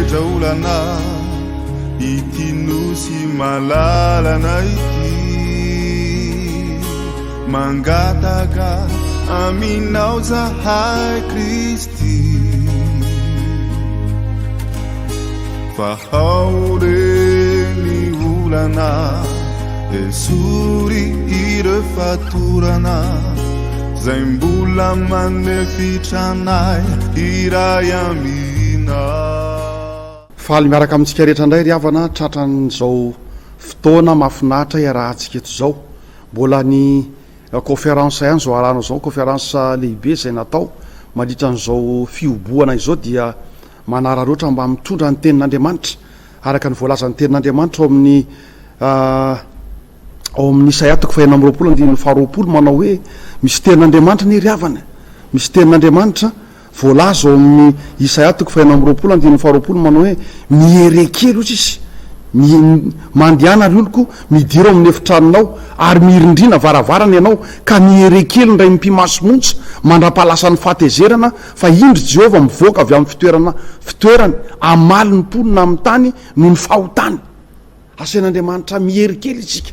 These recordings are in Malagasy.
Misedra olana ity nosy malalana ity. Mangataka aminao zahay Kristy. Vahao re ny olana, esory ireo fatorana zay mbola manefitra anay hiray aminao. Faly miaraka amintsika rehetra indray ry havana tratran'izao fotoana mahafinaritra iarahantsika eto izao. Mbola ny conférence ihany izao arahanao izao, conférence lehibe izay natao mandritra an'izao fihobohana izao dia manararaotra mba mitondra ny tenin'Andriamanitra araka ny voalazan'ny tenin'Andriamanitra ao amin'ny ao amin'ny Isaia toko fahenina amby roapolo andininy faharoapolo manao hoe misy tenin'Andriamanitra anie ry havana, misy tenin'Andriamanitra Voalaza ao amin'ny Isaia toko fahenina amby roapolo andininy faharoapolo manao hoe, Mihere kely, hoy izy, mi, mandehana ry oloko, midira ao amin'ny efitranonao, ary mirindrina varavarana ianao, ka mihere kely indray mipi-maso monja, mandra-pahalasan'ny fahatezerana, fa indro Jehovah mivoaka avy amin'ny fitoerana, fitoerany, hamaly ny mponina amin'ny tany noho ny fahotany. Asain'Andriamanitra miery kely isika,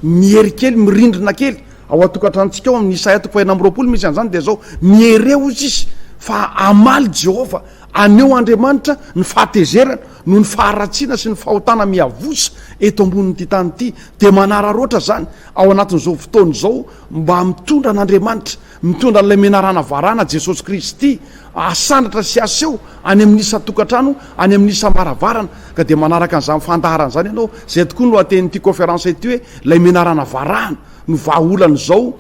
miery kely, mirindrina kely ao an-tokantranontsika ao, amin'ny Isaia toko fahenina amby roapolo misy an'izany, dia izao, miereo hozy izy fa hamaly Jehovah, haneho Andriamanitra ny fahatezerany noho ny faharatsiana sy ny fahotana miavosa eto ambonin'ity tany ity, dia manararaotra izany ao anatin'izao fotoana izao mba mitondra an'Andriamanitra. Mitondra an'ilay menarana varana, Jesosy Kristy, asandratra sy aseho any amin'ny isan-tokantrano, any amin'ny isam-baravarana. Ka dia manaraka an'izany fandaharana izany ianao. Izay tokoa no lohatenin'ity conférence ity hoe, ilay menarana varahana no vahaolan'izao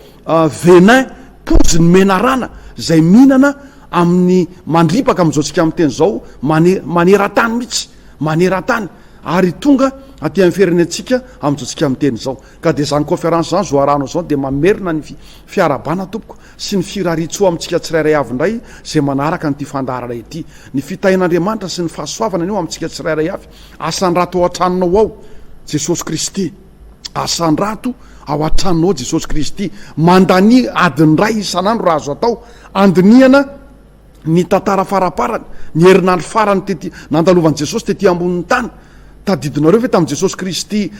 venin, pozin'ny menarana izay mihinana amin'ny mandripaka amin'izao tsika miteny izao, mane, maneran-tany mihitsy, maneran-tany, ary tonga aty amin'ny firenentsika amin'izao tsika miteny izao. Ka dia izany conférence izany zo arahanao izao dia mamerina ny fiarahabana tompoko sy ny firariantsoa amintsika tsirairay avy indray izay manaraka an'ity fandaharana ity. Ny fitahian'Andriamanitra sy ny fahasoavana anie ho amintsika tsirairay avy. Asandrato ao an-tranonao ao Jesosy Kristy. Asandrato ao an-tranonao ao Jesosy Kristy. Mandania adiny iray isan'andro raha azo atao andinihana ny tantara faraparany, ny herinandro farany tety, nandalovan'i Jesosy tety ambonin'ny tany. Tadidinareo ve tamin'i Jesosy Kristy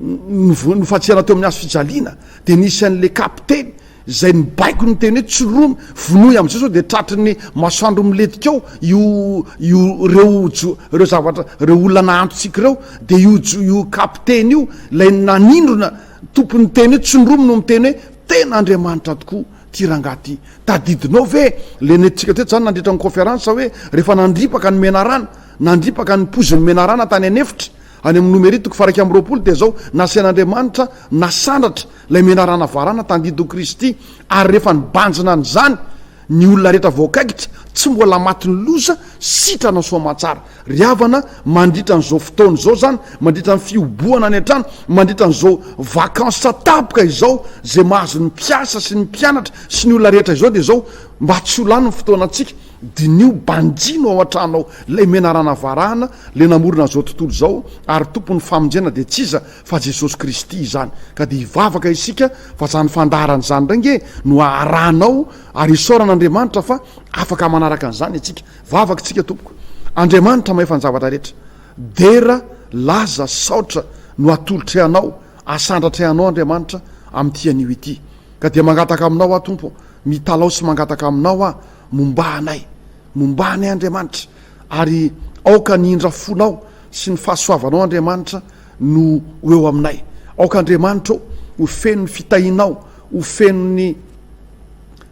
nofantsihana teo amin'ny hazo fijaliana, dia nisy an'ilay kapiteny izay nibaiko ny teny hoe tsiromy, vonoy amin'izay sao dia tratry ny masoandro milentika ao io io ireo jo ireo zavatra ireo olona nahantontsika ireo, dia io jo io kapiteny io ilay nanindrona tompon'ny teny hoe tsindromy no miteny hoe tena Andriamanitra tokoa ty rangahy ty. Tadidinao ve le nentintsika teto zany nandritra ny conférence hoe rehefa nandripaka ny menarana, nandripaka ny poizin'ny menarana tany an'efitra, any amin'ny Nomery toko faha 21 dia zao, nasain'Andriamanitra nasandratra ilay menarana varana tandindon'i Kristy ary rehefa nibanjina an'izany ny olona rehetra voakaikitra, tsy mbola matin'ny loza, sitrana soamantsara. Ry havana, mandritra an'izao fotoana izao izany, mandritra ny fihobohana any an-trano, mandritra an'izao vacances tampoka izao, izay mahazo ny mpiasa sy ny mpianatra sy ny olona rehetra izao dia izao, mba tsy ho lany ny fotoanantsika, diniho, banjino ao an-trano ao ilay menarana varahana, ilay namorona an'izao tontolo izao, ary Tompon'ny famonjena dia tsy iza fa Jesosy Kristy izany. Ka dia hivavaka isika fa izany fandaharana izany indray ange no haharahanao ary isaorana Andriamanitra fa afaka manaraka an'izany isika. Vavaka tsika tompoko. Andriamanitra mahefa ny zavatra rehetra. Dera, laza, saotra no atolotray anao, asandratray anao Andriamanitra amin'ity anio ity. Ka dia mangataka aminao aho Tompo, mitalaho sy mangataka aminao aho, momba anay. Momba anay Andriamanitra. Ary aoka ny indra fonao sy ny fahasoavanao Andriamanitra no ho eo aminay. Aoka Andriamanitra ô, ho feno ny fitahianao, ho feno ny.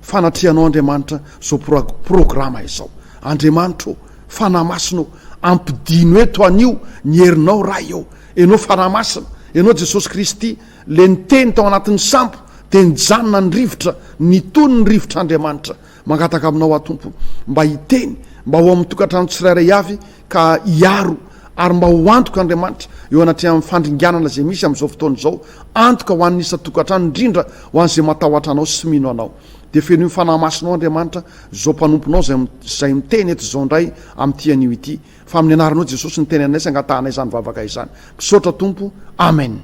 Fanatrehanao Andriamanitra zao programa izao. Andriamanitra ô, Fanahy Masina ô, ampidino eto anio ny herinao Ray ô. Enao Fanahy Masina, Enao Jesosy Kristy, le niteny tao anatin'ny sambo, dia nijanona ny rivotra, nitony ny rivotra Andriamanitra. Mangataka aminao aho Tompo, mba hiteny, mba ho amin'ny tokantrano tsirairay avy ka hiaro ary mba ho antoka Andriamanitra eo anatrehan'ny fandringanana izay misy amin'izao fotoana izao, antoka ho an'ny isan-tokantrano indrindra ho an'izay matahotra Anao sy mino Anao. Dia fenoy ny Fanahy Masinao Andriamanitra izao mpanomponao izay izay miteny eto izao indray amin'ity anio ity. Fa amin'ny anaranao Jesosy no tenenanay sy angatahanay izany vavaka izany. Misaotra Tompo. Amen.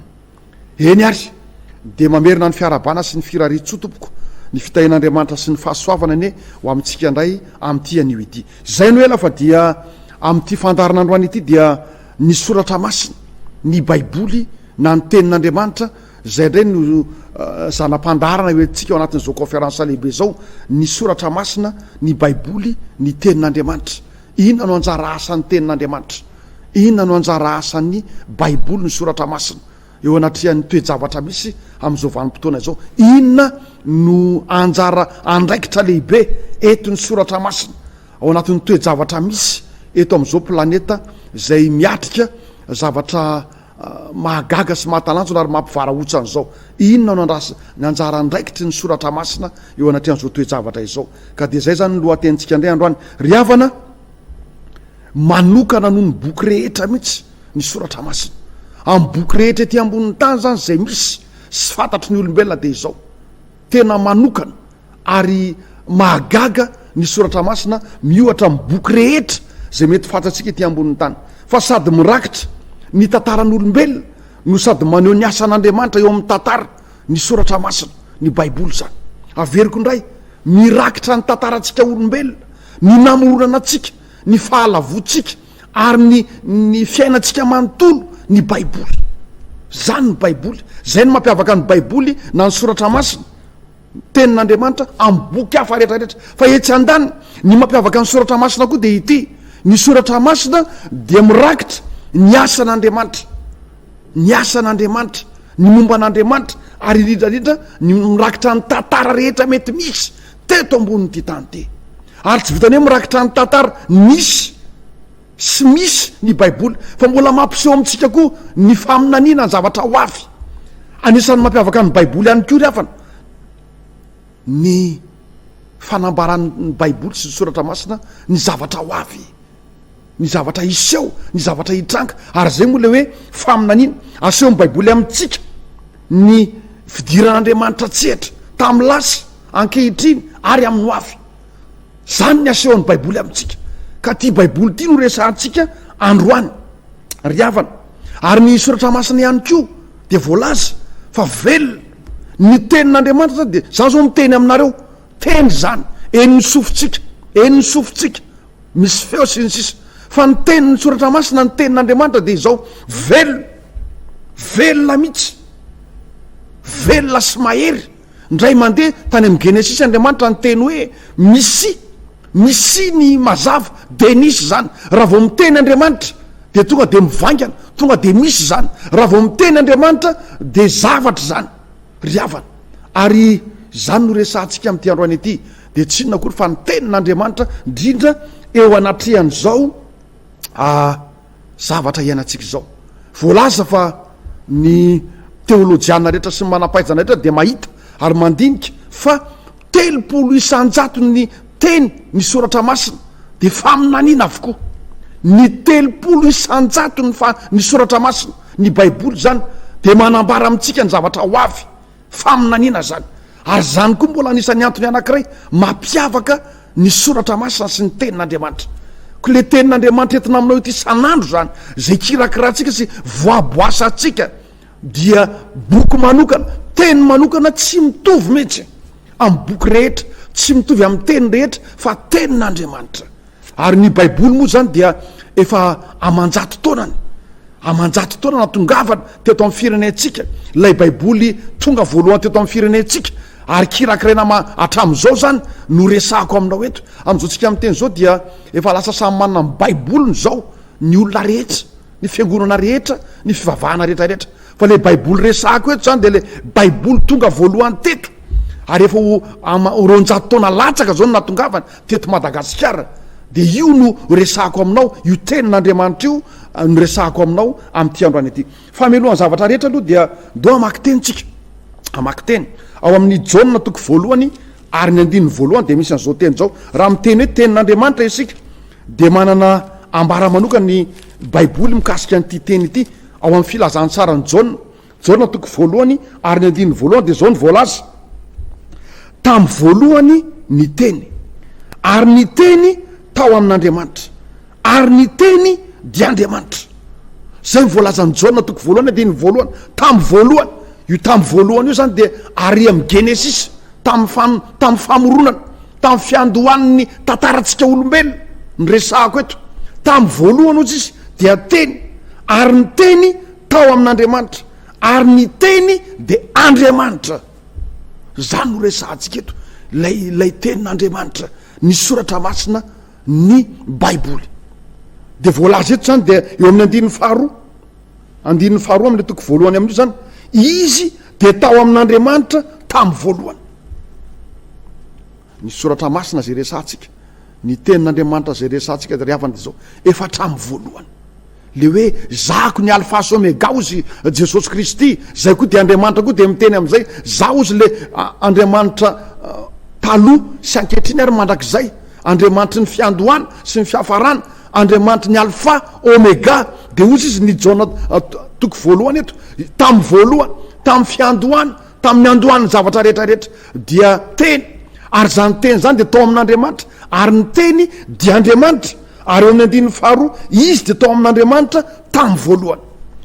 Eny ary, dia mamerina ny fiarahabana sy ny firarian-tsoa tompoko, ny fitahian'Andriamanitra sy ny fahasoavana anie ho amintsika indray amin'ity anio ity. Izay no ela fa dia. Amin'ity fandaharana androany ity dia ny soratra masina, ny baiboly na ny tenin'Andriamanitra, izay indray no zana-pandaharana eo antsika ao anatin'izao conférence lehibe izao, ny soratra masina, ny baiboly, ny tenin'Andriamanitra. Inona no anjara asan'ny tenin'Andriamanitra? Inona no anjara asan'ny baiboly, ny soratra masina? Eo anatrehan'ny toe-javatra misy amin'izao vanim-potoana izao, inona no anjara andraikitra lehibe entin'ny soratra masina ao anatin'ny toe-javatra misy eto amin'izao planeta izay miatrika zavatra mahagaga sy mahatalanjona ary mampivarahontsana izao? Inona no andrasa ny anjara andraikitry ny soratra masina eo anatrehan'izao toe-javatra izao? Ka dia izay izany ny lohatenintsika indray androany. Ry havana, manokana noho ny boky rehetra mihitsy ny soratra masina. Amin'ny boky rehetra ety ambonin'ny tany izany izay misy sy fantatry ny olombelona dia izao. Tena manokana ary mahagaga ny soratra masina miohatra amin'ny boky rehetra izay mety fantatsika ety ambonin'ny tany. Fa sady mirakitra ny tantaran'olombelona no sady maneho ny asan'Andriamanitra eo amin'ny tantara ny soratra masina, ny Baiboly izany. Averiko indray, mirakitra ny tantarantsika olombelona, ny namoronana antsika, ny fahalavoantsika ary ny ny fiainantsika manontolo ny Baiboly. Izany ny Baiboly. Izay no mampiavaka ny Baiboly na ny soratra masina, tenin'Andriamanitra amin'ny boky hafa rehetrarehetra. Fa etsy andaniny, ny mampiavaka ny soratra masina koa dia ity, ny soratra masina dia mirakitra ny asan'Andriamanitra. Ny asan'Andriamanitra, ny momba an'Andriamanitra ary indrindra indrindra ny mirakitra ny tantara rehetra mety misy teto ambonin'ity tany ity. Ary tsy vitan'ny hoe mirakitra ny tantara nisy sy misy ny Baiboly, fa mbola mampiseho amintsika koa ny faminaniana ny zavatra ho avy. Anisan'ny mampiavaka ny Baiboly ihany koa ry havana ny fanambaran'ny Baiboly sy ny Soratra Masina ny zavatra ho avy, ny zavatra hiseho, ny zavatra hitranga. Ary izay moa ilay hoe faminaniana. Asehon'ny Baiboly amintsika ny fidiran'Andriamanitra an-tsehatra tamin'ny lasa, ankehitriny ary amin'ny ho avy. Izany ny asehon'ny Baiboly amintsika. Ka ity Baiboly ity no resahantsika androany, ry havana. Ary ny Soratra Masina ihany koa dia voalaza fa velona. Ny tenin'Andriamanitra zany dia, za zao miteny aminareo, teny izany, henon'ny sofintsika, henon'ny sofintsika, misy feo sy ny sisa. Fa ny tenin'ny Soratra Masina, ny tenin'Andriamanitra dia izao, velona, velona mihitsy, velona sy mahery. Indray mandeha tany amin'ny Genesisy Andriamanitra niteny hoe misia, misia ny mazava, dia nisy izany. Raha vao miteny Andriamanitra dia tonga dia mivaingana, tonga dia misy izany. Raha vao miteny Andriamanitra dia zavatra izany, ry havana. Ary izany no resahantsika amin'ity androany ity, dia tsy inona akory fa ny tenin'Andriamanitra, indrindra eo anatrehan'izao zavatra iainantsika izao. Voalaza fa ny teolojiana rehetra sy ny manam-pahaizana rehetra dia mahita ary mandinika fa 30 isan-jaton'ny teny ny soratra masina dia faminaniana avokoa. Ny 30 isan-jaton'ny fa ny soratra masina, ny Baiboly izany, dia manambara amintsika ny zavatra ho avy. Faminaniana izany. Ary izany koa mbola anisan'ny antony anankiray mampiavaka ny soratra masina sy ny tenin'Andriamanitra. Koa ilay tenin'Andriamanitra entina aminao ity isan'andro izany, izay kirakirantsika sy voaboasantsika dia boky manokana, teny manokana tsy mitovy mihitsy amin'ny boky rehetra, tsy mitovy amin'ny teny rehetra fa tenin'Andriamanitra. Ary ny Baiboly moa izany dia efa aman-jato taonany, aman-jato taona natongavana teto amin'ny firenentsika, ilay Baiboly tonga voalohany teto amin'ny firenentsika, ary kirakiraina ma hatramin'izao izany no resahako aminao eto. Amin'izao tsika miteny izao dia efa lasa samy manana ny Baiboliny izao ny olona rehetra, ny fiangonana rehetra, ny fivavahana rehetra rehetra. Fa le baiboly resahako eto zany de le baiboly tonga voalohany teto ary efa ho ama 200 taona latsaka zao no natongavany teto Madagasikara de io no resahako aminao, io tenin'Andriamanitra io no resahako aminao amin'ity androany ity. Fa mialohan'ny zavatra rehetra aloha dia ndao hamaky teny tsika, hamaky teny ao amin'ny Jaona toko voalohany ary ny andininy voalohany dia misy an'izao teny izao. Raha miteny hoe tenin'Andriamanitra isika dia manana ambara manokana ny baiboly mikasika an'ity teny ity. Ao amin'ny Filazantsaran'i Jaona, Jaona toko voalohany ary ny andininy voalohany dia izao no voalaza, Tamin'ny voalohany ny Teny, ary ny Teny tao amin'Andriamanitra, ary ny Teny dia Andriamanitra. Izay no voalazan'i Jaona toko voalohany andininy voalohany, tamin'ny voalohany. Io tamin'ny voalohany io izany dia ary amin'ny Genesisy, tamin'ny fan, tamin'ny famoronana, tamin'ny fiandohan'ny tantarantsika olombelona no resahako eto. Tamin'ny voalohany hozy izy dia Teny, ary ny Teny tao amin'Andriamanitra, ary ny Teny dia Andriamanitra. Izany no resahantsika eto, ilay ilay Tenin'Andriamanitra, ny Soratra Masina, ny Baiboly. Dia voalaza eto izany dia eo amin'ny andininy faharoa, andininy faharoa amin'ilay toko voalohany amin'io izany, Izy dia tao amin'Andriamanitra tamin'ny voalohany. Ny Soratra Masina izay resahantsika, ny Tenin'Andriamanitra izay resahantsika dia ry havana dia izao, efa hatramin'ny voalohany. Le hoe zahako ny Alpha sy Omega hozy Jesosy Kristy, zay koa dia Andriamanitra koa dia miteny amin'izay, za hozy le Andriamanitra taloha sy ankehitriny ary mandrakizay, Andriamanitry ny fiandohana sy ny fiafarana, Andriamanitry ny Alpha, Omega, dia hozy izy ny Jaona toko voalohany eto, tamin'ny voalohany, tamin'ny fiandohana, tamin'ny andohan'ny zavatra rehetra rehetra dia teny, ary izany teny izany dia tao amin'Andriamanitra, ary ny teny dia Andriamanitra. Ary eo amin'ny andininy faharoa, Izy dia tao amin'Andriamanitra tamin'ny voalohany.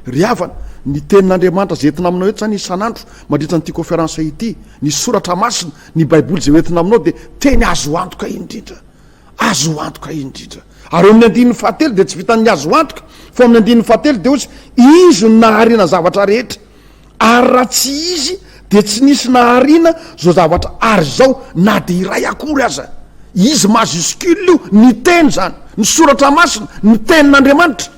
Ry havana, ny tenin'Andriamanitra izay entina aminao eto izany isan'andro mandritra an'ity conférence ity, ny soratra masina, ny baiboly izay hoentina aminao dia teny azo antoka indrindra. Azo antoka indrindra. Ary eo amin'ny andininy fahatelo dia tsy vitan'ny azo antoka, fa eo amin'ny andininy fahatelo dia hozy, Izy no nahariana zavatra rehetra. Ary raha tsy Izy dia tsy nisy nahariana zao zavatra ary zao na dia iray akory aza. Izy majuscule io, ny Teny zany, ny Soratra Masina, ny Tenin'Andriamanitra.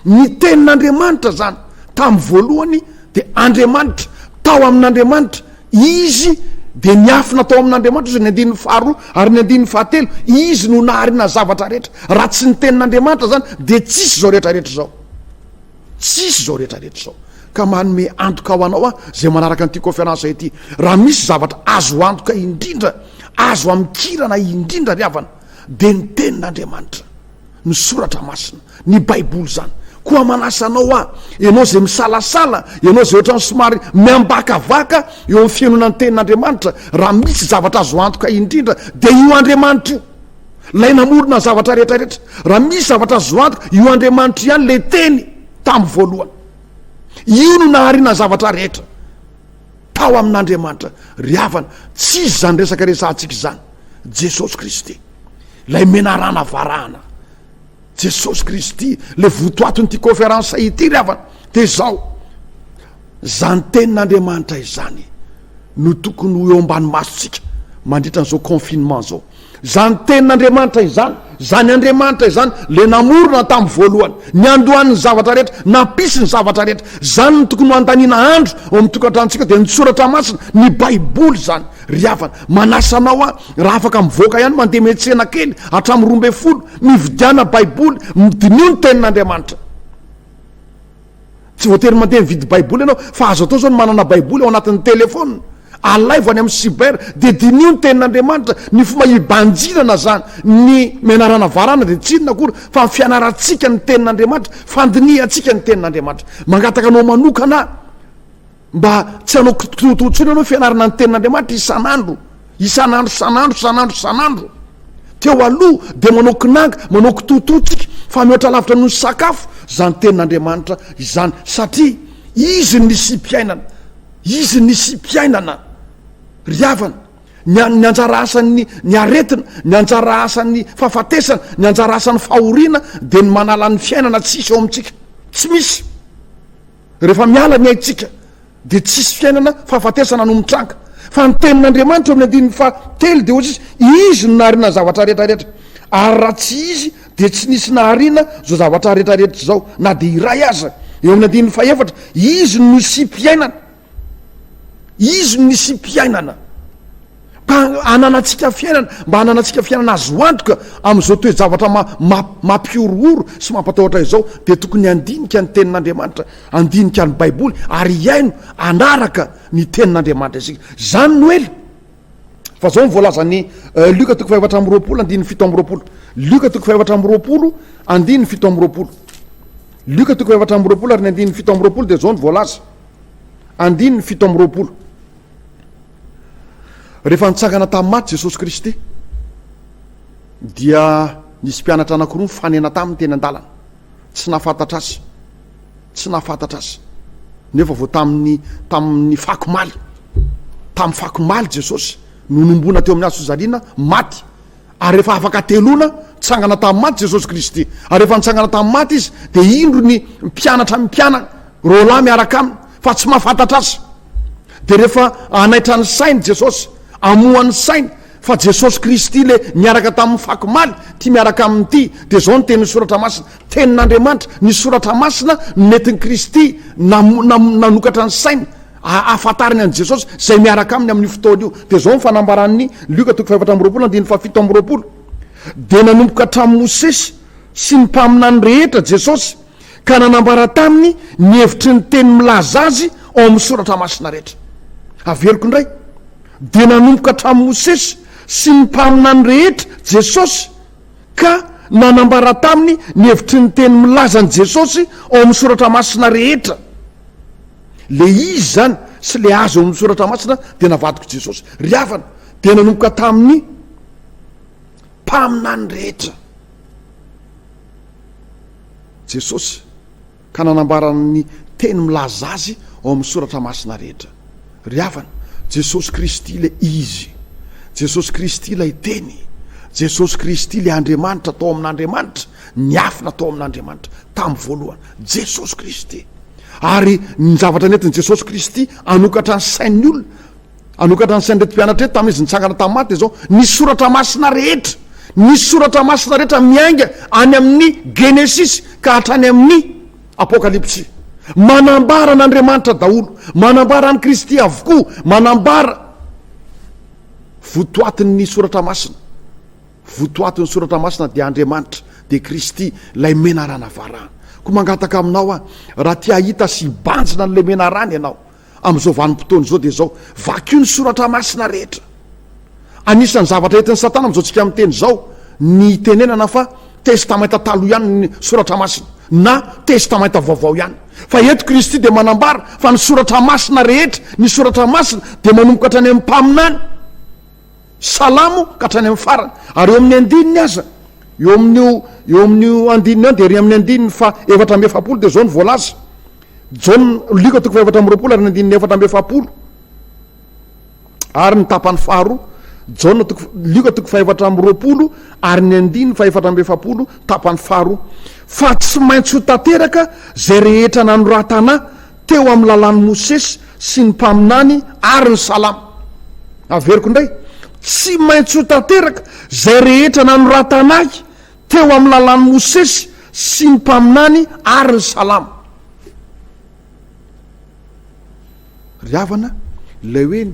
Ny Tenin'Andriamanitra zany, tamin'ny voalohany dia Andriamanitra, tao amin'Andriamanitra, Izy dia niafina tao amin'Andriamanitra, hozy ny andininy faharoa ary ny andininy fahatelo, Izy no nahariana zavatra rehetra. Raha tsy ny Tenin'Andriamanitra zany dia tsisy zao rehetra rehetra zao. Tsisy izao rehetra rehetra izao. Ka manome antoka ho anao aho izay manaraka an'ity conférence ity. Raha misy zavatra azo antoka indrindra, azo amikirana indrindra ry havana, dia ny tenin'Andriamanitra, ny soratra masina, ny baiboly izany. Koa manasa anao aho, ianao izay misalasala, ianao izay ohatran'ny somary miambakavaka eo amin'ny fihainoana ny tenin'Andriamanitra, raha misy zavatra azo antoka indrindra, dia io Andriamanitra io. Ilay namorona ny zavatra rehetra rehetra. Raha misy zavatra azo antoka, io Andriamanitra ihany ilay teny tamin'ny voalohany. Io no nahariana ny zavatra rehetra. Tao amin'Andriamanitra. Ry havana, tsy izy izany resaka resahantsika izany. Jesosy Kristy. Ilay menarana varahana. Jesosy Kristy, le votoatin'ity conférence ity ry havana, dia izao, izany tenin'Andriamanitra izany no tokony ho eo ambany masontsika mandritra an'izao confinement izao. Izany tenin'Andriamanitra izany, izany Andriamanitra izany, le namorona tamin'ny voalohany, niandohan'ny zavatra rehetra, nampisy ny zavatra rehetra, izany no tokony ho andaniana andro ao amin'ny tokantranontsika, dia ny soratra masina, ny baiboly izany. Ry havana, manasa anao aho, raha afaka mivoaka ihany mandeha miantsena kely hatramin'ny 12, mividiana baiboly, diniho ny tenin'Andriamanitra. Tsy voatery mandeha mividy baiboly ianao, fa azo atao izao ny manana baiboly ao anatin'ny telephone. Alaivo any amin'ny cyber, dia diniho ny tenin'Andriamanitra, ny fomba hibanjinana izany. Ny menarana varana dia tsy inona akory fa ny fianarantsika ny tenin'Andriamanitra, fandinihantsika ny tenin'Andriamanitra. Mangataka anao manokana aho. Mba tsy hanao kitoatoa intsony ianao fianarana ny tenin'Andriamanitra isan'andro, isan'andro, isan'andro, isan'andro, isan'andro. Teo aloha dia manao kinanga, manao kitoatoa tsika, fa mihoatra lavitra noho ny sakafo izany tenin'Andriamanitra izany, satria Izy no nisiam-piainana, Izy no nisiam-piainana. Ry havana, ny ny anjara asan'ny ny aretina, ny anjara asan'ny fahafatesana, ny anjara asan'ny fahoriana dia ny manala ny fiainana tsisy eo amintsika. Tsy misy. Rehefa miala ny aintsika dia tsisy fiainana fahafatesana no mitranga. Fa ny tenin'Andriamanitra eo amin'ny andininy faha telo dia hoy izy, Izy no nahariana ny zavatra rehetra rehetra, ary raha tsy Izy dia tsy nisy nahariana izao zavatra rehetra rehetra izao na dia iray aza. Eo amin'ny andininy fahefatra, Izy no nisiam-piainana. Izy no nisiam-piainana. Mba hananantsika fiainana, mba hananantsika fiainana azo antoka amin'izao toe-javatra mampihorohoro sy mampatahotra izao, dia tokony handinika ny Tenin'Andriamanitra, handinika ny Baiboly, ary hihaino, hanaraka ny Tenin'Andriamanitra isika. Izany no ela. Fa izao no voalazan'i eh, Lioka toko fahefatra amby 20 andininy 27. Lioka toko fahefatra amby 20 andininy 27. Lioka toko fahefatra amby 20 ary ny andininy 27 dia izao no voalaza. Andininy 27. Rehefa nitsangana tamin'ny maty Jesosy Kristy, dia nisy mpianatra anankiroa nifanena taminy teny an-dalana. Tsy nahafantatra azy. Tsy nahafantatra azy. Nefa vao tamin'ny tamin'ny fakomaly, tamin'ny fakomaly Jesosy no nombona teo amin'ny hazo fijaliana, maty. Ary rehefa afaka hateloana, nitsangana tamin'ny maty Jesosy Kristy. Ary rehefa nitsangana tamin'ny maty Izy, dia indro ny mpianatra mpianany, roalahy miaraka aminy, fa tsy mahafantatra Azy. Dia rehefa hanaitra ny sainy Jesosy, hamoha ny sainy, fa Jesosy Kristy le niaraka tamin'ny fakomaly, ty miaraka aminy ty, dia izao ny tenin'ny Soratra Masina, Tenin'Andriamanitra, ny Soratra Masina no nentin'i Kristy nanokatra ny sainy, ahafantarany an'i Jesosy izay miaraka aminy amin'io fotoana io. Dia izao ny fanambaran'ny Lioka toko faha-24 andininy faha-27, Dia nanomboka hatramin'i Mosesy sy ny mpaminany rehetra Jesosy, ka nanambara taminy ny hevitry ny teny milaza azy ao amin'ny Soratra Masina rehetra. Averiko indray, dia nanomboka hatramin'i Mosesy sy ny mpaminany rehetra Jesosy, ka nanambara taminy ny hevitry ny teny milaza an'i Jesosy ao amin'ny Soratra Masina rehetra. Le izy izany sy le azy ao amin'ny Soratra Masina dia navadik'i Jesosy. Ry havana, dia nanomboka tamin'ny mpaminany rehetra Jesosy ka nanambara ny teny milaza azy ao amin'ny Soratra Masina rehetra. Ry havana, Jesosy Kristy ilay Izy. Jesosy Kristy ilay Teny. Jesosy Kristy ilay Andriamanitra tao amin'Andriamanitra, niafina tao amin'Andriamanitra tamin'ny voalohany. Jesosy Kristy. Ary ny zavatra nentin'i Jesosy Kristy hanokatra ny sain'ny olona, hanokatra ny sain'ireto mpianatra ireto tamin'izy nitsangana tamin'ny maty dia izao, ny soratra masina rehetra, ny soratra masina rehetra miainga any amin'ny Genesisy ka hatrany amin'ny Apokalypsy. Manambara an'Andriamanitra daholo, manambara an'i Kristy avokoa, manambara votoatin'ny soratra masina. Votoatin'ny Soratra Masina dia Andriamanitra, dia Kristy, ilay menarana varahana. Koa mangataka aminao aho, raha te hahita sy hibanjina an'ilay menarana ianao, amin'izao vanim-potoana izao dia izao, vakio ny Soratra Masina rehetra. Anisan'ny zavatra entin'i Satana amin'izao tsika miteny izao, ny hitenenana fa Testamenta Taloha ihany ny Soratra Masina, na Testamenta Vaovao ihany. Fa eto Kristy dia manambara fa ny Soratra Masina rehetra, ny Soratra Masina dia manomboka hatrany amin'ny mpaminany, Salamo ka hatrany amin'ny farany. Ary eo amin'ny andininy aza, eo amin'io eo amin'io andininy io dia ery amin'ny andininy faha 44 dia izao no voalaza. Jaona, Lioka toko faha 24 ary ny andininy 44. Ary ny tapany faharoa, Jaona toko Lioka toko faha 24 ary ny andininy faha 44 tapany faharoa. Fa tsy maintsy ho tanteraka izay rehetra nanoratana teo amin'ny lalàn'i Mosesy sy ny mpaminany ary ny Salamo. Averiko indray, tsy maintsy ho tanteraka izay rehetra nanoratana ahy teo amin'ny lalàn'i Mosesy sy ny mpaminany ary ny Salamo. Ry havana, ilay hoe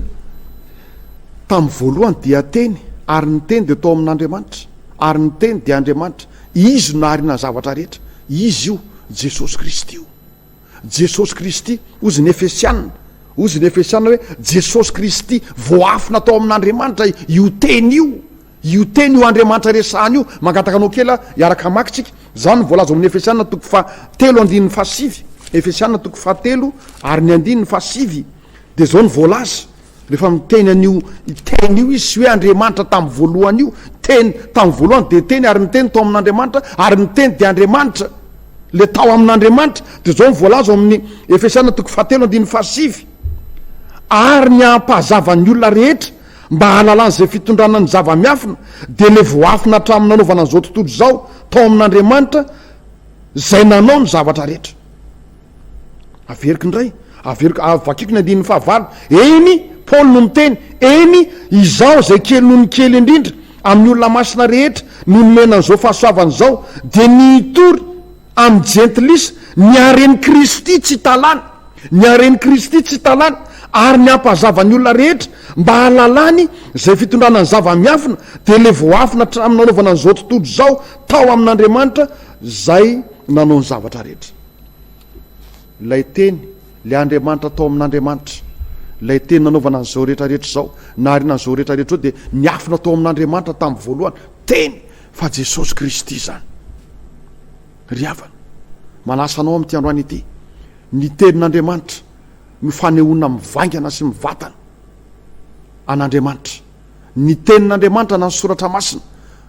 tamin'ny voalohany dia Teny, ary ny Teny dia tao amin'Andriamanitra, ary ny Teny dia Andriamanitra. Izy no nahariana ny zavatra rehetra. Izy io, Jesosy Kristy io. Jesosy Kristy, hozy ny Efesiana, hozy ny Efesiana hoe Jesosy Kristy voaafina tao amin'Andriamanitra io teny io, io teny io Andriamanitra resahana io, mangataka anao kely aho hiaraka hamaky tsika, izany no voalaza ao amin'ny Efesiana toko fahatelo andininy fahasivy, Efesiana toko fahatelo ary ny andininy fahasivy, dia izao no voalaza. Rehefa miteny an'io teny io izy sy hoe Andriamanitra tamin'ny voalohany io, teny tamin'ny voalohany dia teny ary ny teny tao amin'Andriamanitra ary ny teny dia Andriamanitra, le tao amin'Andriamanitra, dia izao ny voalaza ao amin'ny Efesiana toko fahatelo andininy fahasivy, ary ny hampahazava ny olona rehetra mba hahalalany izay fitondrana ny zava-miafina dia le voafina hatramin'ny nanaovana an'izao tontolo izao tao amin'Andriamanitra izay nanao ny zavatra rehetra. Averiko indray, averiko, vakiko ny andininy fahavalo. Eny, Paoly no miteny, eny, izaho izay kely noho ny kely indrindra amin'ny olona masina rehetra no nomena an'izao fahasoavana izao, dia ny hitory amin'ny jentilisa ny haren'i Kristy tsy talana, ny haren'i Kristy tsy talana, ary ny hampahazava ny olona rehetra mba hahalalany izay fitondrana ny zava-miafina, dia ilay voaafina hatramin'ny nanaovana an'izao tontolo izao tao amin'Andriamanitra izay nanao ny zavatra rehetra. Ilay Teny, ilay Andriamanitra tao amin'Andriamanitra, ilay Teny nanaovana an'izao rehetra rehetra izao, nahariana an'izao rehetra rehetra izao, dia niafina tao amin'Andriamanitra tamin'ny voalohany. Teny, fa Jesosy Kristy izany. Ry havana, manasa anao amin'ity androany ity, ny Tenin'Andriamanitra no fanehoana mivaingana sy mivatana an'Andriamanitra. Ny Tenin'Andriamanitra na ny Soratra Masina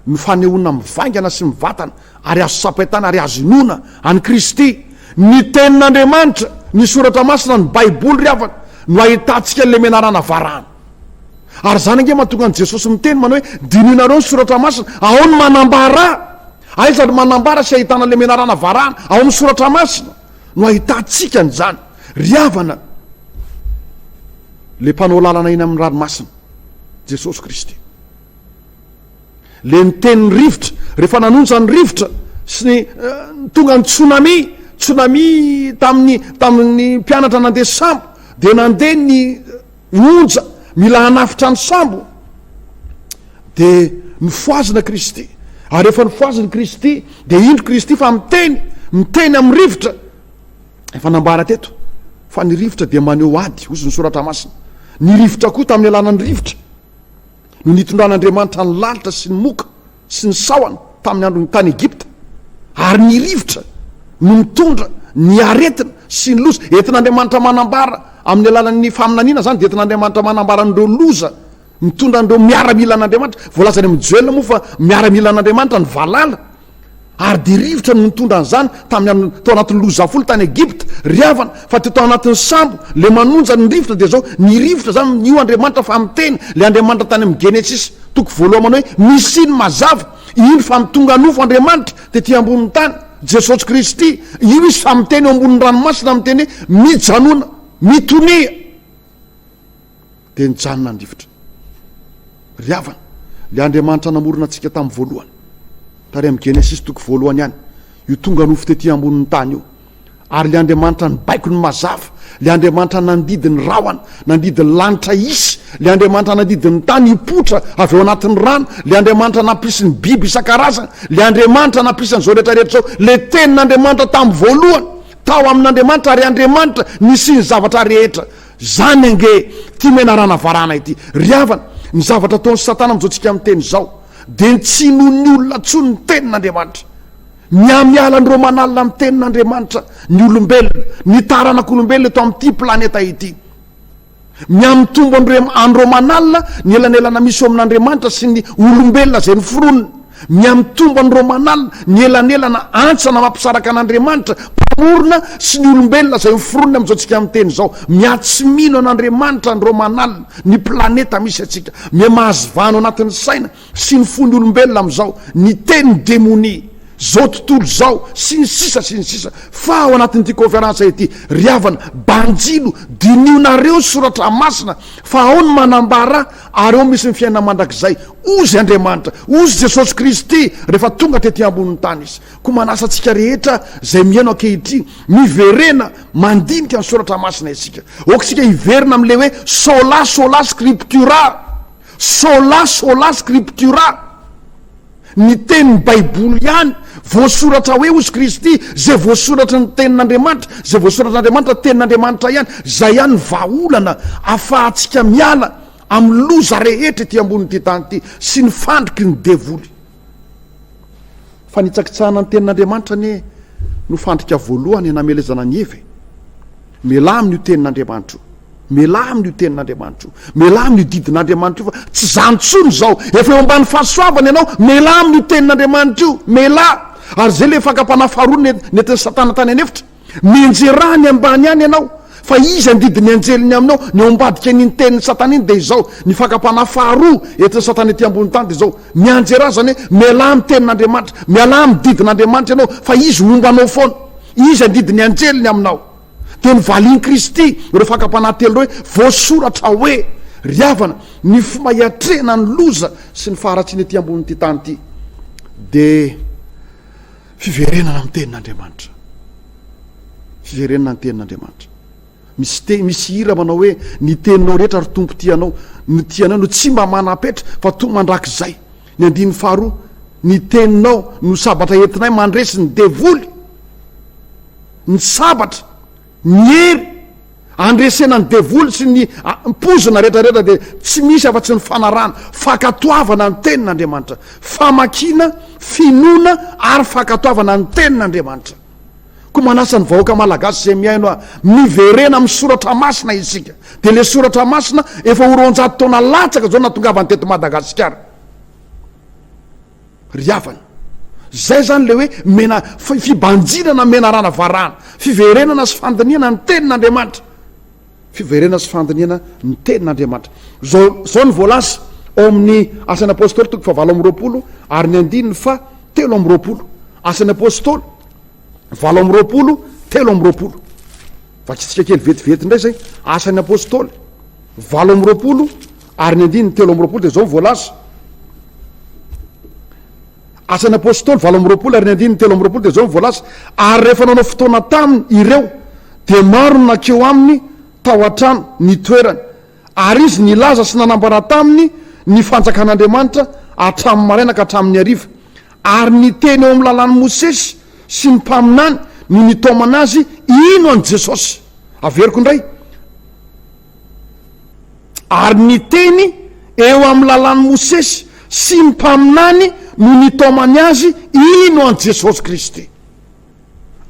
no fanehoana mivaingana sy mivantana ary azo tsapain-tàna ary azo inoana an'i Kristy. Ny Tenin'Andriamanitra, ny Soratra Masina, ny Baiboly ry havana, no ahitantsika ilay menarana varahana. Ary izany ange mahatonga an'i Jesosy miteny manao hoe, Dinihinareo ny soratra masina, ao no manambara. Aiza no manambara sy ahitana ilay menarana varahana? Ao amin'ny soratra masina no ahitantsika an'izany. Ry havana, ilay mpanao lalana eny amin'ny ranomasina, Jesosy Kristy. Le niteny ny rivotra, rehefa nanonja ny rivotra sy ny tonga ny tsunami, tsunami tamin'ny tamin'ny mpianatra nandeha sambo, dia nandeha ny onja mila hanafitra ny sambo, dia nofohazina Kristy. Ary rehefa nofohazina Kristy, dia indro Kristy fa miteny, miteny amin'ny rivotra. Efa nambara teto fa ny rivotra dia maneho ady, hozy ny soratra masina. Ny rivotra koa tamin'ny alalan'ny rivotra no nitondran'Andriamanitra ny lalitra sy ny moka sy ny sahona tamin'ny androny tany Egypta, ary ny rivotra no mitondra ny aretina sy ny loza. Entin'Andriamanitra manambara amin'ny alalan'ny faminaniana izany, dia entin'Andriamanitra manambara an'ireo loza mitondra an'ireo miaramilan'Andriamanitra. Voalazany amin'ny Joela moa fa miaramilan'Andriamanitra ny valala. Ary dia rivotra no nitondra an'izany tamin'ny andro, tao anatin'ny loza folo tany Egypta, ry havana, fa teto anatin'ny sambo, le manonja ny rivotra dia zao, ny rivotra zany, io Andriamanitra fa miteny, le Andriamanitra tany amin'ny Genesisy toko voalohany manao hoe, misia ny mazava, indro fa mitonga nofo Andriamanitra tety ambonin'ny tany, Jesosy Kristy, io Izy fa miteny eo ambonin'ny ranomasina miteny hoe, mijanona, mitonia. Dia nijanona ny rivotra. Ry havana, ilay Andriamanitra namorona antsika tamin'ny voalohany, tary amin'ny Genesisy toko voalohany ihany, io tonga nofo tety ambonin'ny tany io. Ary ilay Andriamanitra nibaiko ny mazava, ilay Andriamanitra nandidy ny rahona, nandidy ny lanitra hisy, ilay Andriamanitra nandidy ny tany hipoitra avy ao anatin'ny rano, ilay Andriamanitra nampisy ny biby isan-karazany, ilay Andriamanitra nampisy an'izao rehetra rehetra izao, ilay tenin'Andriamanitra tamin'ny voalohany, tao amin'Andriamanitra ary Andriamanitra nisian'ny zavatra rehetra. Zany ange ty menarana varana ity. Ry havana, ny zavatra ataon'i satana amin'izao tsika miteny izao, dia ny tsy inoan'ny olona intsony ny tenin'Andriamanitra. Mihamiala an'ireo manalina ny tenin'Andriamanitra ny olombelona, ny taranak'olombelona eto amin'ity planeta ity. Mihamitombo an'ireo manalina ny elanelana misy eo amin'Andriamanitra sy ny olombelona izay noforoniny. Mihamitombo any Romanal ny elanelana antsana mampisaraka an'Andriamanitra Mpamorona sy ny olombelona izay noforoniny amin'izao tsika miteny izao. Miha-tsy mino an'Andriamanitra ny Romanal, ny planeta misy antsika. Miha-mahazo vahana ao anatin'ny saina sy ny fon'ny olombelona amin'izao ny tenin'ny demonia, izao tontolo izao, sy ny sisa sy ny sisa. Fa ao anatin'ity conférence ity, ry havana, banjino, dinihonareo ny soratra masina fa ao ny manambara Ary ao misy ny fiainana mandrakizay, hozy Andriamanitra, hozy Jesosy Kristy rehefa tonga tety ambonin'ny tany Izy. Koa manasa antsika rehetra izay mihaino ankehitriny, miverena mandinika ny Soratra Masina isika. Aoka isika hiverina amin'ilay hoe sola sola scriptura, sola sola scriptura. Ny tenin'ny Baiboly ihany, voasoratra hoe hozy Kristy, izay voasoratry ny tenin'Andriamanitra, izay voasoratr'Andriamanitra, tenin'Andriamanitra ihany, izay ihany ny vahaolana afahantsika miala amin'ny loza rehetra ety ambonin'ity tany ity sy ny fandriky ny devoly. Fanitsakitsahana ny tenin'Andriamanitra anie no fandrika voalohany namelezana an'i Eva e. Mialà amin'io tenin'Andriamanitra io. Mialà amin'io tenin'Andriamanitra io. Mialà amin'io didin'Andriamanitra io fa tsy izany intsony izao. Efa eo ambany fahasoavana ianao. Mialà amin'io tenin'Andriamanitra io. Mialà. Ary izay ilay fakam-panahy faharoa nentin'i Satana tany an'efitra. Mianjerà any ambany any ianao. Fa izy handidy ny anjeliny aminao. Ny ao ambadika an'iny tenin'i Satana iny dia izao. Ny fakam-panahy faharoa entin'i Satana ety ambony tany dia izao. Mianjerà izany hoe mialà amin'ny tenin'Andriamanitra. Mialà amin'ny didin'Andriamanitra ianao fa izy homba anao foana. Izy handidy ny anjeliny aminao. Dia novalian'i Kristy ireo fakam-panahy telo ireo hoe, Voasoratra hoe, Ry havana, ny fomba hiatrehana ny loza sy ny faharatsiana ety ambonin'ity tany ity dia fiverenana amin'ny tenin'Andriamanitra. Fiverenana ny tenin'Andriamanitra. Misy te, misy hira manao hoe, Ny teninao rehetra ry Tompo tianao, no tianao no tsy mba manam-petra fa toa mandrakizay. Ny andininy faharoa, Ny teninao no sabatra entinay mandresy ny devoly. Ny sabatra, ny hery andresena ny devoly sy ny poizina rehetra rehetra dia tsy misy afa-tsy ny fanarahana, fankatoavana ny tenin'Andriamanitra, famakiana, finoana ary fankatoavana ny tenin'Andriamanitra. Koa manasa ny vahoaka malagasy izay mihaino ahy, miverena amin'ny soratra masina isika. Dia ilay soratra masina efa ho 200 taona latsaka izao natongavany teto Madagasikara. Ry havana, zay zany le hoe mena, fibanjinana menarana varahana, fiverenana sy fandinihana ny tenin'Andriamanitra. Fiverenana sy fandinihana ny tenin'Andriamanitra. Izao, izao no voalaza ao amin'ny Asan'ny Apostoly toko fahavalo amby 20 ary ny andininy faha 23. Asan'ny Apostoly 28, 23. Vakitsika kely vetivety indray izay. Asan'ny Apostoly 28 ary ny andininy 23 dia izao no voalaza. Asan'ny Apostoly 28 ary ny andininy 23 dia izao no voalaza, Ary rehefa nanao fotoana taminy ireo, dia maro no nankeo aminy tao an-trano nitoerany, ary izy nilaza sy nanambara taminy ny fanjakan'Andriamanitra hatramin'ny maraina ka hatramin'ny hariva, ary ny teny eo amin'ny lalàn'i Mosesy sy ny mpaminany no nitaomana azy hino an'i Jesosy. Averiko indray. Ary ny teny eo amin'ny lalàn'i Mosesy sy ny mpaminany no nitaomany azy hino an'i Jesosy Kristy.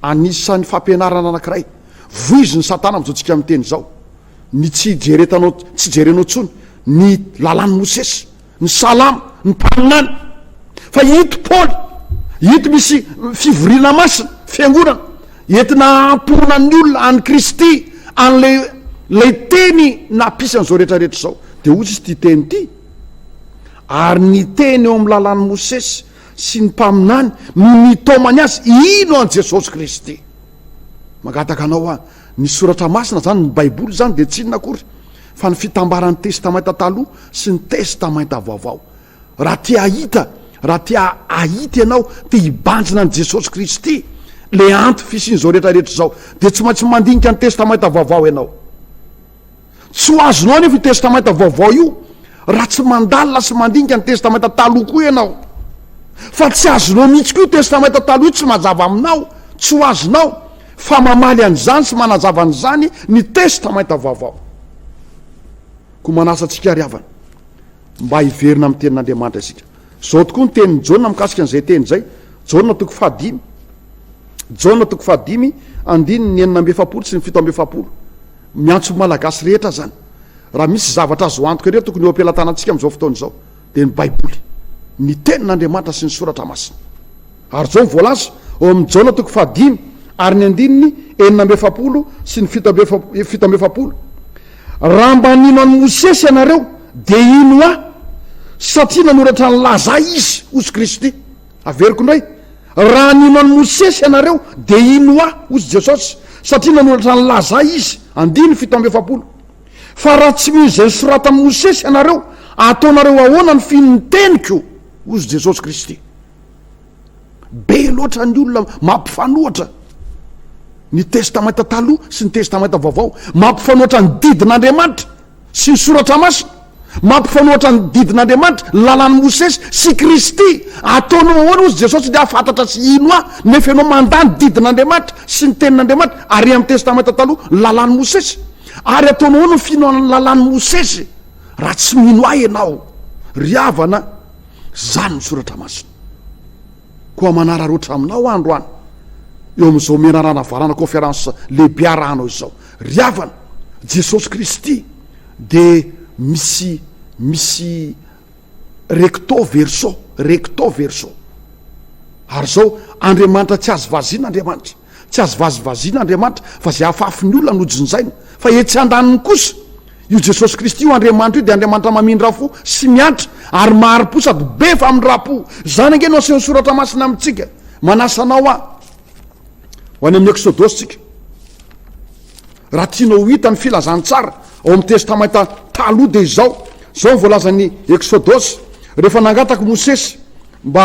Anisan'ny fampianarana anankiray voizin'i Satana amin'izao tsika miteny izao, ny tsy hijeretanao, tsy jerenao intsony ny lalàn'i Mosesy. ny salamo, ny mpaminany. Fa ito Paoly, ito misy fivoriana masina, fiangonana, entina hampona ny olona an'i Kristy, an'ilay ilay teny nampisy an'izao rehetra rehetra izao. Dia hoy izy ity teny ity, ary ny teny eo amin'ny lalàn'i Mosesy sy ny mpaminany no nitaomany azy hino an'i Jesosy Kristy. Mangataka anao aho, ny soratra masina izany, ny Baiboly izany dia tsy inona akory fa ny fitambaran'ny Testamenta Taloha sy ny Testamenta Vaovao. Raha te hahita, raha te hahita ianao, te hibanjina an'i Jesosy Kristy, ilay anto fisian'izao rehetra rehetra izao, dia tsy maintsy mandinika ny Testamenta Vaovao ianao. Tsy ho azonao anefa io Testamenta Vaovao io raha tsy mandalina sy mandinika ny Testamenta Taloha koa ianao. Fa tsy azonao mihitsy koa io Testamenta Taloha io, tsy mazava aminao, tsy ho azonao. Fa mamaly an'izany sy manazava an'izany ny Testamenta Vaovao. Koa manasa antsika ry havana mba hiverina amin'ny Tenin'Andriamanitra isika. Izao tokoa ny tenin'i Jaona mikasika an'izay teny izay. Jaona toko fahadimy. Jaona toko fahadimy, andininy 46 sy ny 47. Miantso ny Malagasy rehetra izany. Raha misy zavatra azo antoka indrindra tokony eo am-pelatanantsika amin'izao fotoana izao, dia ny Baiboly. Ny Tenin'Andriamanitra sy ny Soratra Masina. Ary izao no voalaza ao amin'ny Jaona toko fahadimy ary ny andininy 46 sy ny 47, Raha mba nino an'i Mosesy ianareo, dia hino Ahy, satria nanoratra ny laza Ahy izy, hozy Kristy. Averiko indray, Raha nino an'i Mosesy ianareo, dia hino Ahy, hozy Jesosy, satria nanoratra ny laza Ahy izy. Andininy 47. Fa raha tsy mino izay nosoratan'i Mosesy ianareo, ataonareo ahoana ny fino ny teniko? hozy Jesosy Kristy. Be loatra ny olona mampifanohatra ny Testamenta Taloha sy ny Testamenta Vaovao, mampifanohatra ny didin'Andriamanitra sy ny Soratra Masina, mampifanohatra ny didin'Andriamanitra, ny lalàn'i Mosesy sy Kristy. Ataonao ahoana hozy Jesosy dia hahafantatra sy hino ahy, nefa ianao mandà ny didin'Andriamanitra sy ny tenin'Andriamanitra ary amin'ny Testamenta Taloha ny lalàn'i Mosesy. Ary ataonao ahoana ny finoana ny lalàn'i Mosesy raha tsy mino ahy ianao? Ry havana, Izany ny Soratra Masina. Koa manararaotra aminao aho androany, eo amin'izao menarana varana conférence lehibe arahanao izao. Ry havana, Jesosy Kristy dia misy misy recto verso, recto verso. Ary izao, Andriamanitra tsy azo vaziana Andriamanitra. Tsy azo vazivaziana Andriamanitra fa izay afafin'ny olona no jinjaina. Fa etsy andaniny kosa, io Jesosy Kristy io Andriamanitra io dia Andriamanitra mamindra fo sy miantra ary mahari-po sady be famindram-po. Izany ange no asehon'ny Soratra Masina amintsika. Manasa anao aho ho any amin'ny Eksodosy tsika. Raha tianao ho hita ny filazantsara ao amin'ny Testamenta Taloha dia izao, izao no voalazan'ny Eksodosy, rehefa nangataka Mosesy mba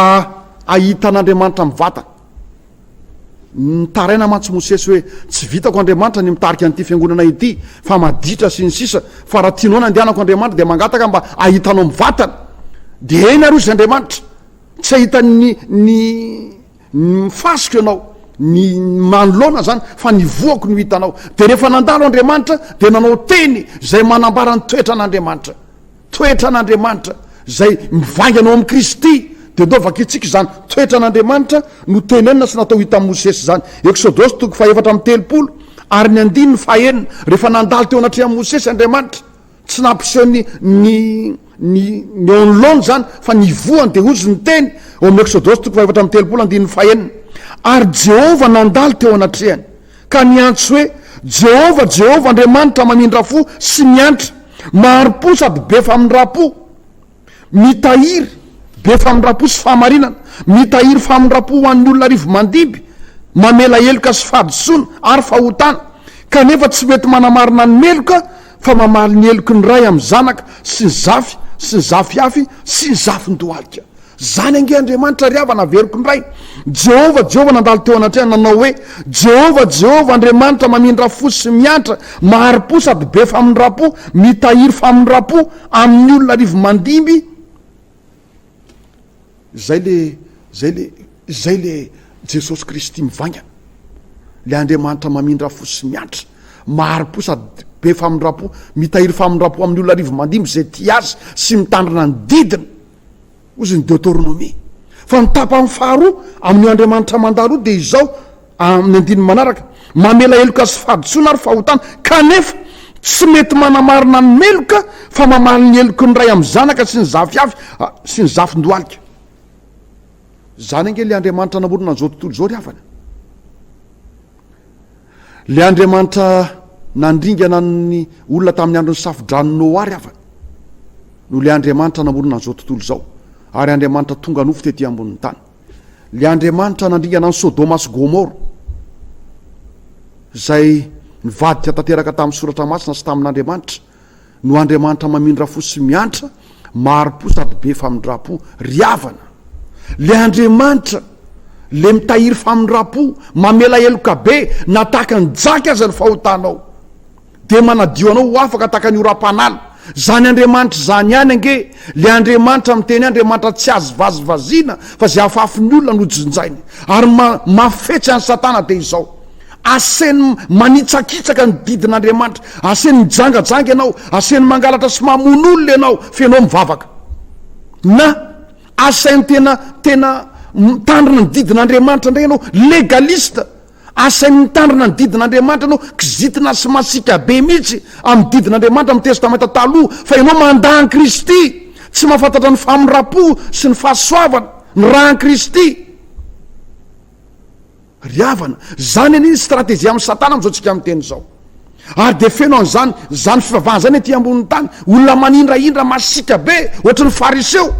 hahita an'Andriamanitra mivantana. Nitaraina mantsy Mosesy hoe, Tsy vitako Andriamanitra ny mitarika an'ity fiangonana ity, fa maditra sy ny sisa, fa raha tianao ny handehanako Andriamanitra dia mangataka mba hahitanao mivantana. Dia eny ary hozy Andriamanitra, tsy hahita ny ny ny fasiko ianao, ny manoloana izany, fa ny voako no hitanao. Dia rehefa nandalo Andriamanitra dia nanao teny izay manambara ny toetran'Andriamanitra. Toetran'Andriamanitra izay mivaingana ao amin'i Kristy, dia ndao vakintsika izany toetran'Andriamanitra notenenina sy natao hitan'i Mosesy izany. Eksodosy toko fahaefatra amby 30 ary ny andininy fahenina, rehefa nandalo teo anatrehan'i Mosesy Andriamanitra, tsy nampiseho ny ny ny ny eo anoloany izany fa ny ivohany, dia hozy ny teny ao amin'ny Eksodosy toko fahaefatra amby 30 andininy fahenina, Ary Jehovah nandalo teo anatrehany, ka niantso hoe, Jehovah, Jehovah, Andriamanitra mamindra fo sy miantra, mahari-po sady be famindram-po, mitahiry, be famindram-po sy fahamarinana, mitahiry famindram-po ho an'ny olona arivo-mandimby, mamela heloka sy fahadisoana ary fahotana, kanefa tsy mety manamarina ny meloka fa mamaly ny heloky ny ray amin'ny zanaka sy ny zafy sy ny zafiafy sy ny zafin-dohalika. Zany ange Andriamanitra ry havana, averiko indray. Jehovah, Jehovah nandalo teo anatrehany nanao hoe, Jehovah, Jehovah, Andriamanitra mamindra fo sy miantra, mahari-po sady be famindram-po, mitahiry famindram-po amin'ny olona arivo-mandimby. Zay le, zay le, zay le Jesosy Kristy mivaingana. Le Andriamanitra mamindra fo sy miantra, mahari-po sady be famindram-po, mitahiry famindram-po amin'ny olona arivo-mandimby izay tia Azy sy mitandrina ny didiny. Hozy ny Deoteronomia. Fa ny tapany faharoa amin'io Andriamanitra mandalo io dia izao, amin'ny andininy manaraka, Mamela heloka sy fahadisoana ary fahotana, kanefa tsy mety manamarina ny meloka fa mamaly ny heloky ny ray amin'ny zanaka sy ny zafiafy sy ny zafin-dohalika. Izany ange ilay Andriamanitra namorona an'izao tontolo izao ry havana. Ilay Andriamanitra nandringana ny olona tamin'ny andron'ny safo-dranon'i Noa ry havana, no ilay Andriamanitra namorona an'izao tontolo izao, ary Andriamanitra tonga nofo tety ambonin'ny tany. Ilay Andriamanitra nandringana an'i Sodoma sy Gomoro, izay nivadika tanteraka tamin'ny Soratra Masina sy tamin'Andriamanitra, no Andriamanitra mamindra fo sy miantra, mahari-po sady be famindram-po. Ry havana, le Andriamanitra le mitahiry famindram-po, mamela heloka be, na tahaka ny jaky aza ny fahotanao, dia manadio anao ho afaka tahaka ny oram-panala. Zany Andriamanitra izany ihany ange, le Andriamanitra miteny Andriamanitra tsy azo vazivaziana fa zay afafin'ny olona no jinjainy. Ary ma, mafetsy an'i Satana dia izao. Aseny manitsakitsaka ny didin'Andriamanitra, aseny mijangajanga ianao, aseny mangalatra sy mamono olona ianao fa ianao mivavaka. Na asainy tena tena mitandrina ny didin'Andriamanitra indray ianao, légaliste, asainy mitandrina ny didin'Andriamanitra ianao, kizitina sy masiaka be mihitsy amin'ny didin'Andriamanitra amin'ny Testamenta Taloha fa ianao mandà an'i Kristy, tsy mahafantatra ny famindram-po sy ny fahasoavana, ny ràn'i Kristy. Ry havana, zany anie ny stratégie amin'i satana amin'izao tsika miteny izao. Ary dia feno an'izany, zany fivavahana zany aty ambonin'ny tany. Olona manindrahindra, masiaka be, ohatry ny fariseo.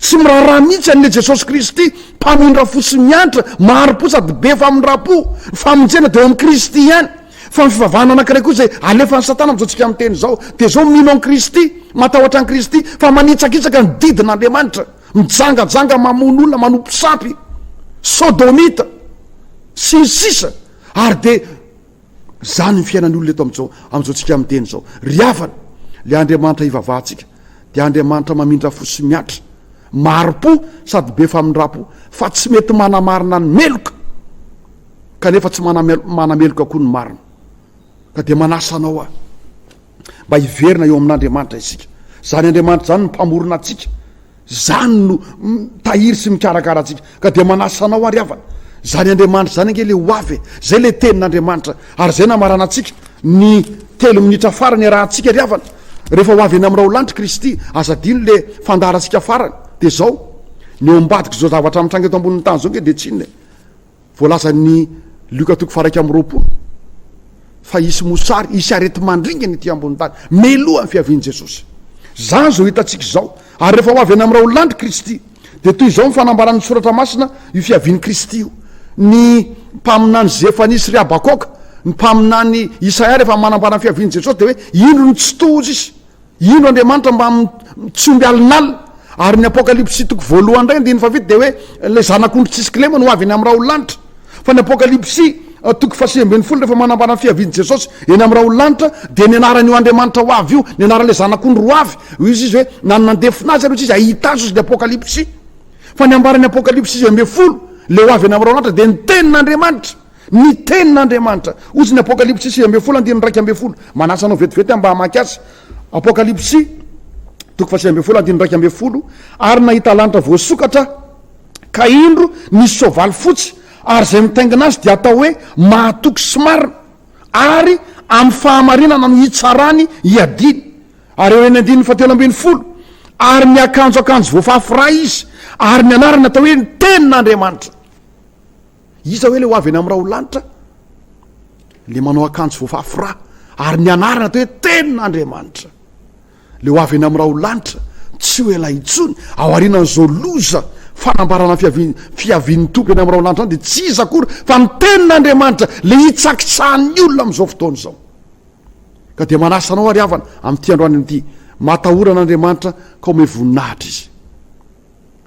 Tsy miraharaha mihitsy an'ilay Jesosy Kristy, mpamindra fo sy miantra, mahari-po sady be famindram-po. Ny famonjena dia ao amin'i Kristy ihany. Fa ny fivavahana anankiray koa izay alefan'i satana amin'izao tsika miteny izao, dia izao mino an'i Kristy, matahotra an'i Kristy, fa manitsakitsaka ny didin'Andriamanitra. Mijangajanga mamono olona manompo sampy, sodomita, sy ny sisa Ary dia zany ny fiainan'ny olona eto amin'izao amin'izao tsika miteny izao. Ry havana, le Andriamanitra ivavahantsika dia Andriamanitra mamindra fo sy miantra, mahari-po sady be famindram-po, fa tsy mety manamarina ny meloka, kanefa tsy manameloka koa ny marina. Ka dia manasa anao aho. Mba hiverina eo amin'Andriamanitra isika. Izany Andriamanitra izany no Mpamorona antsika. Izany no mitahiry sy mikarakara antsika. Ka dia manasa anao ary havana. Izany Andriamanitra izany ange ilay ho avy e. Izay ilay tenin'Andriamanitra. Ary izay namaranantsika ny telo minitra farany iarahantsika ry havana. Rehefa ho avy eny amin'ny raolanitra Kristy, aza adino ilay fandaharantsika farany. Dia izao, ny eo ambadik'izao zavatra mitranga eto ambonin'ny tany izao ange dia tsy inona e. Voalazan'ny Lioka toko faha-21 fa hisy mosary, hisy areti-mandringana ety ambony tany, melohan'ny fiavian'i Jesosy. Izany izao hitantsika izao. Ary rehefa ho avy any amin'ny raolandry Kristy, dia toy izao ny fanambaran'ny Soratra Masina io fiavian'i Kristy io. Ny mpaminany Zefania sy ry Habakoka, ny mpaminany Isaia rehefa manambara ny fiavian'i Jesosy dia hoe indro ny Tsitoha hozy izy. Indro Andriamanitra mba tsy omby alinalina. Ary ny Apokalypsy toko voalohany indray andininy fahafito dia hoe ilay zanak'ondry tsisy kilema no ho avy eny amin'ny rahon'ny lanitra. Fa ny Apokalypsy toko fahasivy ambin'ny folo rehefa manambara ny fiavian'i Jesosy eny amin'ny rahon'ny lanitra dia ny anaran'io Andriamanitra ho avy io, ny anaran'ilay zanak'ondry ho avy. Hoy izy hoe na ny nandefona azy ary hoy izy hahita azy hoy ny Apokalypsy. Fa ny ambaran'ny Apokalypsy 19 ilay ho avy eny amin'ny rahon'ny lanitra dia ny tenin'Andriamanitra. Ny tenin'Andriamanitra. Hozy ny Apokalypsy 19 andininy 11. Manasa anao vetivety aho mba hamaky azy. Apokalypsy toko faha-19 andininy 11, Ary nahita lanitra voasokatra aho, ka indro nisy soavaly fotsy, ary izay mitaingina azy dia atao hoe Mahatoky sy Marina, ary amin'ny fahamarinana no hitsarany hiadiany. Ary eo eny andininy fahatelo ambin'ny folo, Ary miakanjo akanjo voafafy ra izy, ary ny anarany atao hoe ny Tenin'Andriamanitra. Iza hoe le ho avy eny amin'ny rahon'ny lanitra? Le manao akanjo voafafy rà, ary ny anarana atao hoe Tenin'Andriamanitra. Le ho avy eny amin'ny raholanitra, tsy ho ela intsony, aorianan'izao loza fanambarana fiavian, fiavian'ny Tompo eny amin'ny raholanitra izany dia tsy iza akory fa ny Tenin'Andriamanitra, le hitsakitsahan'ny olona amin'izao fotoana izao. Ka dia manasa anao ary havana amin'ity androany ity, matahora an'Andriamanitra ka omeo voninahitra Izy.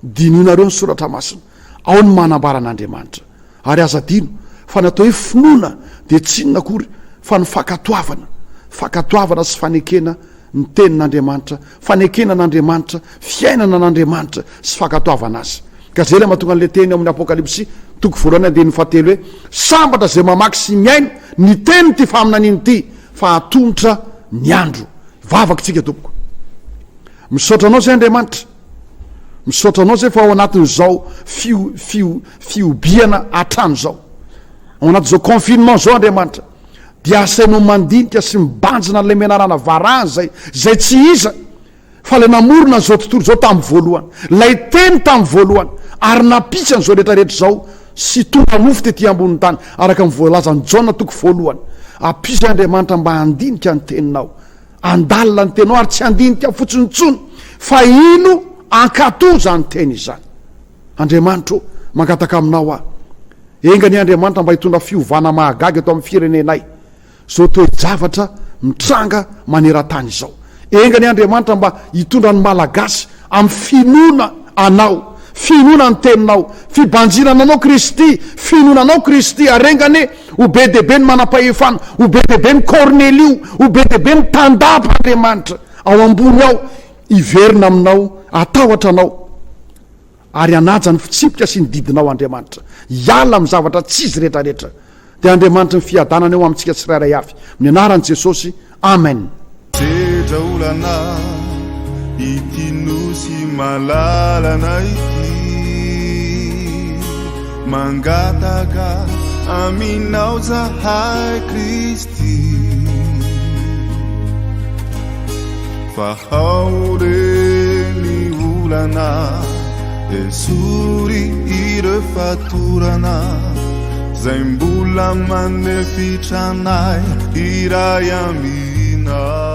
Dinihonareo ny soratra masina, ao ny manambara an'Andriamanitra. Ary aza adino fa ny atao hoe finoana dia tsy inona akory fa ny fankatoavana, fankatoavana sy fanekena ny tenin'Andriamanitra, fanekena an'Andriamanitra, fiainana an'Andriamanitra sy fankatoavana Azy. Ka izay ilay mahatonga an'ilay teny ao amin'ny Apokalypsy toko voalohany andininy fahatelo hoe, Sambatra izay mamaky sy mihaino ny tenin'ity faminaniana ity, fa hatomotra ny andro. Vavaka isika tompoko. Misaotra anao izay Andriamanitra. Misaotra anao izay fa ao anatin'izao fio, fio, fihobiana hatrany izao. Ao anatin'izao confinement izao Andriamanitra. Dia asainao mandinika sy mibanjina an'ilay menarana varahana izay, izay tsy iza fa ilay namorona an'izao tontolo izao tamin'ny voalohany. Ilay teny tamin'ny voalohany ary nampisy an'izao rehetra rehetra izao sy tonga nofo tety ambonin'ny tany araka ny voalazan'i Jaona toko voalohany. Ampisy Andriamanitra mba handinika ny teninao. Handalina ny teninao ary tsy handinika fotsiny intsony fa hino hankatò izany teny izany. Andriamanitra ô, mangataka aminao aho. Enga anie Andriamanitra mba hitondra fiovana mahagaga eto amin'ny firenenay, izao toe-javatra mitranga maneran-tany izao. Enga anie Andriamanitra mba hitondra ny Malagasy amin'ny finoana Anao, finoana ny Teninao, fibanjinana Anao Kristy, finoana Anao Kristy, ary enga anie ho be dia be ny manam-pahefana, ho be dia be ny Kornelio, ho be dia be ny tandapa Andriamanitra ao ambony ao, hiverina Aminao, hatahotra Anao, ary hanaja ny fitsipika sy ny didinao Andriamanitra, hiala amin'ny zavatra tsy izy rehetrarehetra. Dia Andriamanitry ny fiadanana eo amintsika tsirairay avy. Amin'ny anaran'i Jesosy, Amen. Sedra olana ity nosy malalana ity Mangataka aminao zahay Kristy Fa ao re ny olana Esory ireo fatorana Zay mbola manefitra anay hiray aminao.